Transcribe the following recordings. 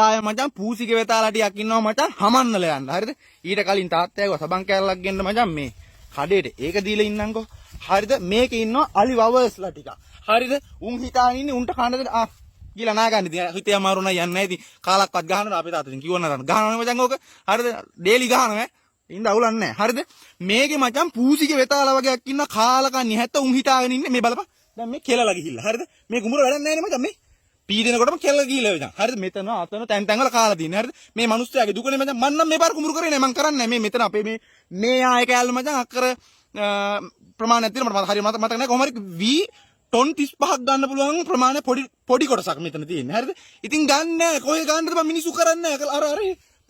ආය මචං පූසිගේ වෙතාලා ටිකක් ඉන්නවා මචං හමන්නල යන්න. හරිද? ඊට කලින් තාත්තා ඇහුවා සබන් කෑල්ලක් ගෙන්න මචං මේ කඩේට. ඒක දීලා ඉන්නම්කෝ. හරිද? මේකේ ඉන්නවා අලි වවර්ස්ලා ටිකක්. හරිද? උන් හිතාන ඉන්නේ උන්ට කන්න දෙන්න ආ ගිහලා නා ගන්න. ඉතින් හිතේ අමාරු නම් යන්නේ නැහැ. ඉතින් කාලක්වත් ගහනවා අපේ තාත්තා ඉතින් කිව්වන නරන. ගහනවනේ මචං ඕක. හරිද? ඩේලි ගහනවා ඈ. ඉන්න අවුලක් නැහැ. හරිද? මේකේ මචං පූසිගේ වෙතාලා වගේක් ඉන්න කාලකන්ණි හැත්ත උන් හිතාගෙන ඉන්නේ මේ බලපන්. දැන් මේ කෙලලා ගිහිල්ලා. හරිද? මේ කුඹුර වැඩක් නැහැ නේ මචං මේ. පීදෙනකොටම කෙලලා ගිහිල්ලා මචං. හරිද? මෙතන අතන තැන් තැන් වල කාලා තියෙන්නේ. හරිද? මේ මිනිස්සයාගේ දුකනේ මචං. මං නම් මේ පාර කුඹුරු කරේ නෑ. මං කරන්නේ නෑ. මේ මෙතන අපේ මේ මේ ආයේ කෑල්ල මචං අක්කර ප්‍රමාණයක් තියෙනවා. මට හරිය මතක නෑ. කොහොම හරි වී ටොන් 35ක් ගන්න පුළුවන් ප්‍රමාණය පොඩි පොඩි කොටසක් මෙතන තියෙන්නේ. හරිද? ඉතින් ගන්න නෑ. කොහේ ගන්නද බං මිනිස්සු කරන්නේ නෑ. අර අර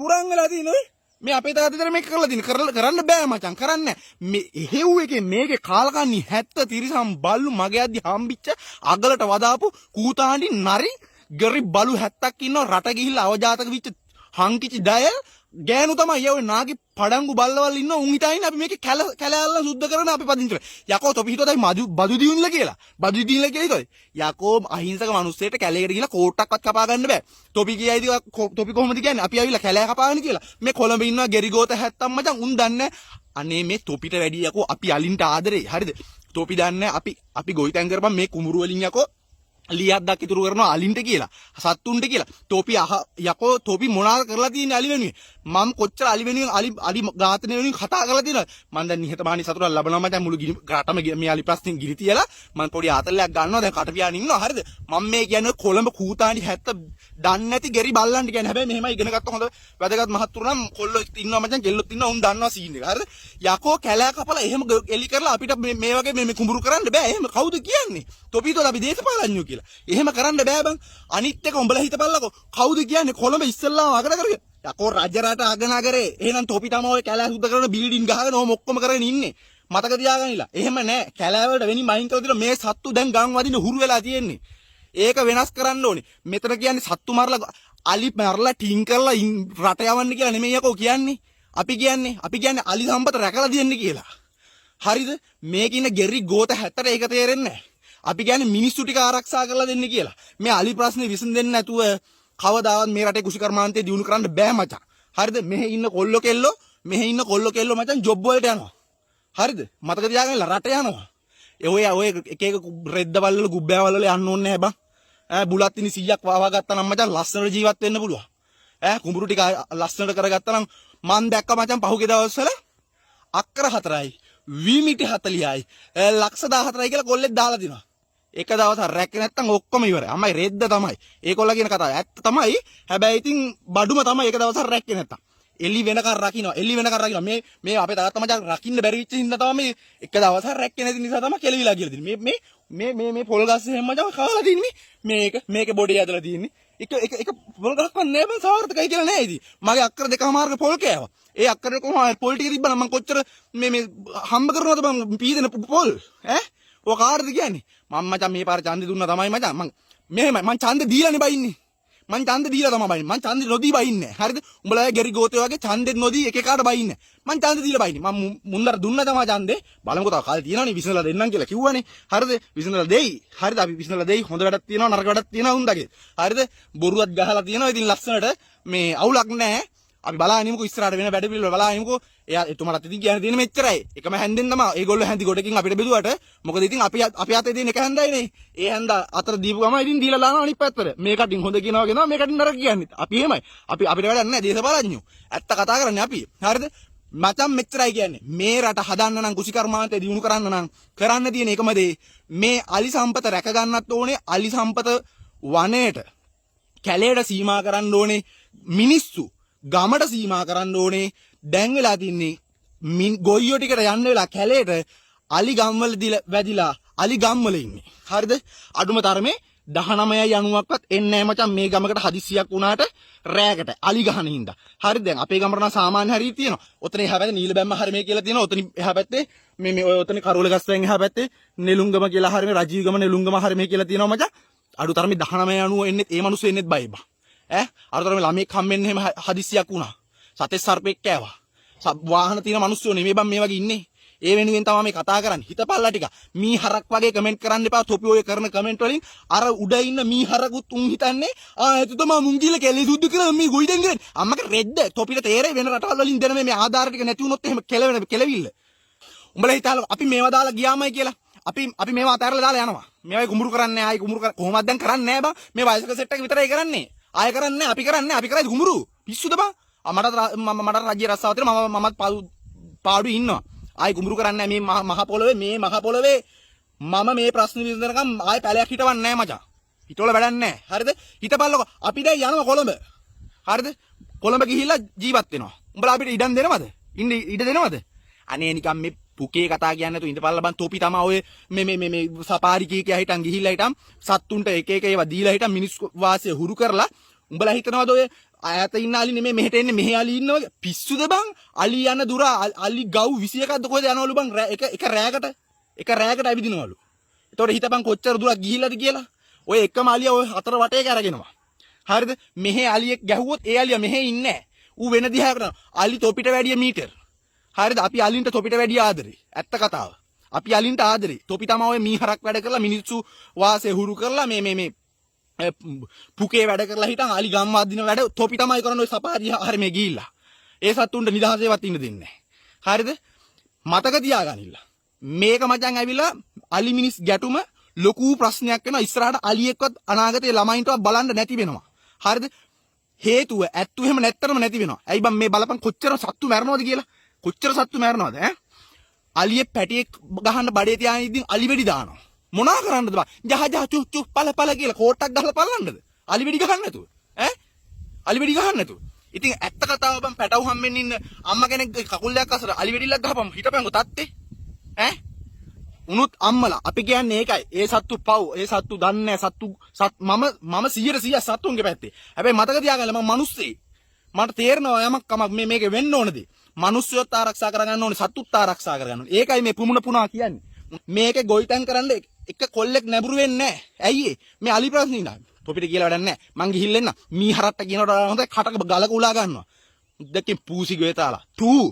පුරන් වෙලා තියෙන ඔය මේ අපේ තාත්තා විතර මේක කරලා තියෙන්නේ. කරලා කරන්න බෑ මචං. කරන්න නෑ. මේ එහෙව් එකේ මේකේ කාලකන්ණි 70 තිරිසන් බල්ලු මගේ අද්දි හම්බිච්ච අගලට වදාපු කූතාණ්ඩි නරි ගරි බලු 70ක් ඉන්නවා. රට ගිහිල්ලා අවජාතක වෙච්ච හංකිචි ඩයල් ගෑනු තමයි. ඔය නාගි පඩංගු බල්ලවල් ඉන්න උන් හිතා ඉන්නේ අපි මේකේ කැල කැල අල්ලන් සුද්ධ කරන අපි පදිංචි කරලා. යකෝ තොපි හිතුවද අපි මදු බදු දියුන්ල කියලා? බදු දියුන්ල කියලා හිතුවද? යකෝ අහිංසක මිනිස්සෙට කැලේකට ගිහලා කෝට්ටක්වත් කපා ගන්න බෑ. තොපි කියයිද තොපි කොහොමද කියන්නේ? අපි ඇවිල්ලා කැලෑ කපාගෙන කියලා. මේ කොළඹ ඉන්නවා ගෙරිගෝත 70 මචං උන් දන්නේ අනේ මේ තොපිට වැඩි යකෝ අපි අලින්ට ආදරේ. හරිද? තොපි දන්නේ අපි අපි ගොවිතැන් කරපන් මේ කුඹුරු වලින් යකෝ ලියද්දක් ඉතුරු කරනවා අලින්ට කියලා, සත්තුන්ට කියලා. තොපි අහ යකෝ තොපි මොනවාද කරලා තියෙන්නේ අලි වෙනුවෙන්? මම කොච්චර අලි වෙනුවෙන් අලි අලි ඝාතනය වෙනුවෙන් කතා කරලා තියෙනවද? මං දැන් නිහතමානී සතුටක් ලබනවා මචං මුළු ගිනි රටම මේ අලි ප්‍රශ්නෙන් ගිනි තියලා මං පොඩි ආතල්ලයක් ගන්නවා දැන් කට පියාගෙන ඉන්නවා. හරිද? මම මේ කියන්නේ කොළඹ කූතාණි 70 දන්නේ නැති ගෙරි බල්ලන්ට කියන්නේ. හැබැයි මෙහෙමයි ඉගෙන ගත්ත හොඳ වැදගත් මහත්තුරු නම් කොල්ලොත් ඉන්නවා මචං කෙල්ලොත් ඉන්නවා උන් දන්නවා සීන් එක. හරිද? යකෝ කැලෑ කපලා එහෙම එලි කරලා අපිට මේ වගේ මේ කුඹුරු කරන්න බෑ. එහෙම කවුද කියන්නේ? තොපි හිතුවද අපි දේශපාලඥයෝ කියලා? එහෙම කරන්න බෑ බං. අනිත් එක උඹලා හිතපල්ලකෝ. කවුද කියන්නේ කොළඹ ඉස්සල්ලාම අගනගරේ? යකෝ රජරට අගනගරේ. එහෙනම් තොපි තමයි ඔය කැලෑ සුද්ධ කරන බිල්ඩින් ගහගෙන ඔහොම ඔක්කොම කරගෙන ඉන්නේ. මතක තියාගන්න ඉලා. එහෙම නෑ. කැලෑ වලට වෙනින් අයින් කරලා තියෙන මේ සත්තු දැන් ගම් වදින හුරු වෙලා තියෙන්නේ. ඒක වෙනස් කරන්න ඕනේ. මෙතන කියන්නේ සත්තු මරලා අලි මරලා ටින් කරලා රට යවන්න කියලා නෙමෙයි යකෝ කියන්නේ. අපි කියන්නේ අලි සම්පත රැකලා දෙන්න කියලා. හරිද? මේක ඉන්න ගෙරි ගෝත 70 ඒක තේරෙන්නේ නැහැ. අපි කියන්නේ මිනිස්සු ටික ආරක්ෂා කරලා දෙන්න කියලා. මේ අලි ප්‍රශ්නේ විසඳෙන්නේ නැතුව කවදාවත් මේ රටේ කුෂිකර්මාන්තය දියුණු කරන්න බෑ මචං. හරිද? මෙහෙ ඉන්න කොල්ලෝ කෙල්ලෝ මෙහෙ ඉන්න කොල්ලෝ කෙල්ලෝ මචං ජොබ් වලට යනවා. හරිද? මතක තියාගන්න රට යනවා. ඒ ඔය ඔය එක එක රෙද්දවල් වල ගුබ්බෑවල් වල යන්න ඕනේ නෑ බං. ඈ බුලත් ඉනි 100ක් වවා ගත්තා නම් මචං ලස්සනට ජීවත් වෙන්න පුළුවන්. ඈ කුඹුරු ටික ලස්සනට කරගත්තා නම් මං දැක්ක මචං පහුගිය දවස්වල අක්කර 4යි වී මිටි 40යි ලක්ෂ 14යි කියලා කොල්ලෙක් දාලා දිනවා. එක දවසක් රැක්කේ නැත්තම් ඔක්කොම ඉවරයි. අම්මයි රෙද්ද තමයි. ඒකොල්ලා කියන කතාව ඇත්ත තමයි. හැබැයි ඉතින් බඩුම තමයි එක දවසක් රැක්කේ නැත්තම්. එලි වෙනකන් රකින්නවා. එලි වෙනකන් රකින්නවා. මේ මේ අපේ තාත්තා මචං රකින්න බැරි වෙච්ච හින්දා තමයි මේ එක දවසක් රැක්කේ නැති නිසා තමයි කෙලවිලා කියලා දෙන්නේ. මේ මේ මේ මේ මේ පොල් ගස් එහෙම මචං කාලා තින්නේ. මේක මේකේ බොඩේ ඇදලා තින්නේ. එක එක එක පොල් ගහක්වත් නෑ බං සාර්ථකයි කියලා නෑ ඉතින්. මගේ අක්කර දෙකමාරක පොල් කෑවා. ඒ අක්කර කොහොම පොල් ටික තිබ්බනම් මං කොච්චර මේ මේ හම්බ කරනවද බං පීදෙන පොල් ඈ ඔය කාටද කියන්නේ? මං මචං මේ පාර ඡන්දෙ දුන්නා තමයි මචං. මං මෙහෙමයි මං ඡන්දෙ දීලානේ බයින්නේ. මං ඡන්දෙ දීලා තමයි බයින්නේ. මං ඡන්දෙ නොදී බයින්නේ නෑ. හරිද? උඹලා අය ගෙරි ගෝතයෝ වගේ ඡන්දෙත් නොදී එක එකාට බයින්නේ නෑ. මං ඡන්දෙ දීලා බයින්නේ. මං මුන්දර දුන්නා තමයි ඡන්දෙ. බලමුකෝ තව කාලේ තියෙනවනේ විසඳලා දෙන්නම් කියලා කිව්වනේ. හරිද? විසඳලා දෙයි. හරිද? අපි විසඳලා දෙයි. හොඳ වැඩක් තියෙනවා නරක වැඩක් තියෙනවා උන්දගේ. හරිද? බොරුවක් ගහලා තියෙනවා. ඉතින් ලස්සනට මේ අවුලක් නෑ. අපි බලාගෙන ඉමුකෝ ඉස්සරහට වෙන වැඩ පිළිවෙල බලාගෙන ඉමුකෝ. එයා එතුමාටත් ඉතින් කියන්න තියෙන මෙච්චරයි. එකම හැන්දෙන් තමයි. ඒගොල්ලෝ හැන්දි ගොඩකින් අපිට බෙදුවට මොකද ඉතින් අපි අපි අතේ තියෙන එක හැන්දයිනේ. ඒ හැන්ද අතර දීපු ගමන් ඉතින් දීලා දානවා අනිත් පැත්තට. මේ කටින් හොඳ කියනවා කියනවා මේ කටින් නරක කියන්නේ. අපි එහෙමයි. අපි අපිට වැඩක් නැහැ දේශපාලඥයෝ. ඇත්ත කතා කරන්නේ අපි. හරිද? මචං මෙච්චරයි කියන්නේ. මේ රට හදන්න නම් කුසිකර්මාන්තය දියුණු කරන්න නම් කරන්න තියෙන එකම දේ මේ අලි සම්පත රැක ගන්නත් ඕනේ. අලි සම්පත වනයේට කැලේට සීමා කරන්න ඕනේ. මිනිස්සු ගමට සීමා කරන්න ඕනේ. දැන් වෙලා තින්නේ ගොයියෝ ටිකට යන්න වෙලා කැලේට අලි ගම්වල දීලා වැදිලා අලි ගම්වල ඉන්නේ. හරිද? අඩුම තරමේ 19යි 90ක්වත් එන්නේ නැහැ මචං මේ ගමකට හදිස්සියක් වුණාට රෑකට අලි ගහන හින්දා. හරිද? දැන් අපේ ගමට නම් සාමාන්‍ය හරිය තියෙනවා. ඔතන එහා පැත්තේ නීල බැම්ම හරි මේ කියලා තියෙනවා. ඔතන එහා පැත්තේ මේ මේ ඔය ඔතන කරවල ගස්වැන් එහා පැත්තේ නෙළුම්ගම කියලා හරි මේ රජීව්ගම නෙළුම්ගම හරි මේ කියලා තියෙනවා මචං. අඩු තරමේ 19 90 එන්නෙත් ඒ මිනිස්සු එන්නෙත් බයි බා. ඈ අර තරමේ ළමයෙක් හම්බෙන්න එහෙම හදිස්සියක් වුණා. සතෙක් සර්පෙක් කෑවා. වාහන තියෙන මිනිස්සු නෙමෙයි බං මේ වගේ ඉන්නේ. ඒ වෙනුවෙන් තමයි මේ කතා කරන්නේ. හිතපල්ලා ටික. මී හරක් වගේ කමෙන්ට් කරන්න එපා. තොපි ඔය කරන කමෙන්ට් වලින් අර උඩ ඉන්න මී හරකුත් උන් හිතන්නේ ආ ඒත් තමයි මුන් ගිහලා කැලේ සුද්ධ කරලා මේ ගොයිතැන් කරන්නේ. අම්මගේ රෙද්ද තොපිට තේරෙයි වෙන රටවල් වලින් දෙන මේ ආධාර ටික නැති වුණොත් එහෙම කෙලවෙන කෙලවිල්ල. උඹලා හිතාලා අපි මේවා දාලා ගියාමයි කියලා. අපි අපි මේවා අතහැරලා දාලා යනවා. මේවයි කුඹුරු කරන්නේ ආයි කුඹුරු කර කොහොමද දැන් කරන්නේ නෑ බං. මේ වයසක සෙට් එක විතරයි කරන්නේ. ආය කරන්නේ නෑ. අපි කරන්නේ අපි කරයි කුඹුරු. පිස්සුද බං? මටත් මට රජ්‍ය රස්සාව තියෙනවා. මම මමත් පාඩුවේ ඉන්නවා. ආයි කුඹුරු කරන්නේ නෑ. මේ මහ පොළවේ මේ මහ පොළවේ මම මේ ප්‍රශ්න විසඳනකම් ආයි පැලයක් හිටවන්නේ නෑ මචං. හිටවල වැඩක් නෑ. හරිද? හිතපල්ලකෝ. අපි දැන් යනවා කොළඹ. හරිද? කොළඹ ගිහිල්ලා ජීවත් වෙනවා. උඹලා අපිට ඉඩම් දෙනවද? ඉන්න ඉඩ දෙනවද? අනේ නිකන් මේ පුකේ කතා කියන්නේ නැතුව ඉඳපල්ලා බං. තොපි තමා ඔය මේ මේ මේ මේ සපාරි කී කියා හිටන් ගිහිල්ලා හිටන් සත්තුන්ට එක එක ඒවා දීලා හිටන් මිනිස් වාසය හුරු කරලා උඹලා හිතනවද ඔය ඈත ඉන්න අලි නෙමෙයි මෙහෙට එන්නේ මෙහෙ අලි ඉන්නවා වගේ? පිස්සුද බං? අලි යන දුර අලි ගව් 21ක්ද කොහෙද යනවලු බං එක එක රෑකට එක රෑකට ඇවිදිනවලු. එතකොට හිතපන් කොච්චර දුරක් ගිහිල්ලාද කියලා. ඔය එකම අලිය ඔය හතර වටේක අරගෙනවා. හරිද? මෙහෙ අලියෙක් ගැහුවොත් ඒ අලියා මෙහෙ ඉන්නේ නැහැ. ඌ වෙන දිහාකට යනවා. අලි තොපිට වැඩිය මීටර්. හරිද? අපි අලින්ට තොපිට වැඩිය ආදරේ. ඇත්ත කතාව. අපි අලින්ට ආදරේ. තොපි තමයි ඔය මීහරක් වැඩ කරලා මිනිස්සු වාසය හුරු කරලා මේ මේ මේ පුකේ වැඩ කරලා හිටන් අලි ගම් වදින වැඩ තොපි තමයි කරන්නේ ඔය සපාරි හරි මේ ගිහිල්ලා. ඒ සත්තුන්ට නිදහසේවත් ඉන්න දෙන්නේ නැහැ. හරිද? මතක තියාගනින්න. මේක මචං ඇවිල්ලා අලි මිනිස් ගැටුම ලොකු ප්‍රශ්නයක් වෙනවා. ඉස්සරහට අලියෙක්වත් අනාගතේ ළමයින්ටවත් බලන්න නැති වෙනවා. හරිද? හේතුව ඇත්තු එහෙම නැත්තරම නැති වෙනවා. ඇයි බං මේ බලපන් කොච්චර සත්තු මැරෙනවද කියලා? කොච්චර සත්තු මැරෙනවද ඈ? අලියෙක් පැටියෙක් ගහන්න බඩේ තියාගෙන ඉඳින් අලි වෙඩි දානවා. මොනා කරන්නද බං? ජහ ජහ චු චු පල පල කියලා කෝට්ටක් ගහලා පලන්නද? අලි වෙඩි ගහන්න නැතුව ඈ? අලි වෙඩි ගහන්න නැතුව. ඉතින් ඇත්ත කතාව බං පැටව් හම්බෙන්න ඉන්න අම්මා කෙනෙක් කකුල් දෙකක් අසර අලි වෙඩිල්ලක් ගහපම් හිටපන්කෝ තත්තේ ඈ? උනුත් අම්මලා අපි කියන්නේ ඒකයි. ඒ සත්තු පව්. ඒ සත්තු දන්නේ නැහැ. සත්තු සත් මම මම 100% සත්තුන්ගේ පැත්තේ. හැබැයි මතක තියාගන්න මම මිනිස්සෙක්. මට තේරෙනවා යමක් කමක් මේ මේකේ වෙන්න ඕන දේ. මිනිස්සුයොත් ආරක්ෂා කරගන්න ඕනේ, සත්තුත් ආරක්ෂා කරගන්න ඕනේ. ඒකයි මේ පුමුණ පුනා කියන්නේ. මේකේ ගොවිතැන් කරන්න එක කොල්ලෙක් නැඹුරු වෙන්නේ නැහැ. ඇයි ඒ? මේ අලි ප්‍රශ්නේ නෑ. තොපිට කියලා වැඩක් නැහැ. මං ගිහිල්ලා එන්න. මී හරට්ට කියනවට වඩා හොඳයි කටක ගලක උලා ගන්නවා. දෙකෙන් පූසි ගොයතාලා. ටූ.